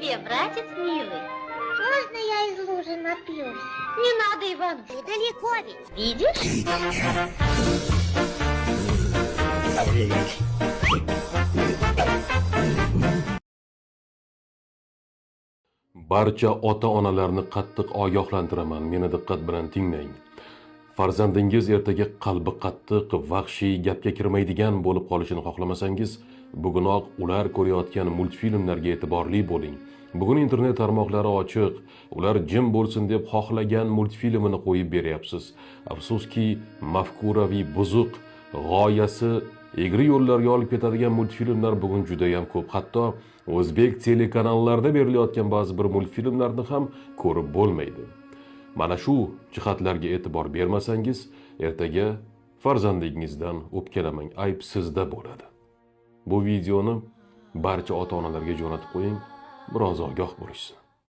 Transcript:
тебе, братец милый. Можно я из лужи напьюсь? Не надо, Иванушка. Далеко ведь. Видишь? Barcha ota-onalarni qattiq ogohlantiraman, meni diqqat bilan tinglang. Farzandingiz ertaga qalbi qattiq, vahshiy, gapga kirmaydigan bo'lib qolishini xohlamasangiz, bugunoq ular ko'rayotgan multfilmlarga e'tiborli bo'ling. Bugun internet tarmoqlari ochiq, ular jim bo'lsin deb xohlagan multfilmini qo'yib beryapsiz. Afsuski, mafkuraviy buzuq, g'oyasi egri yo'llarga olib ketadigan multfilmlar bugun juda ham ko'p. Hatto o'zbek telekanallarida berilayotgan ba'zi bir multfilmlarni ham ko'rib bo'lmaydi. Mana shu jihatlarga e'tibor bermasangiz, ertaga farzandingizdan o'pkalamang, ayb sizda bo'ladi. Bu videoni barcha ota-onalarga jo'natib qo'ying, biroz ogoh bo'lishsin.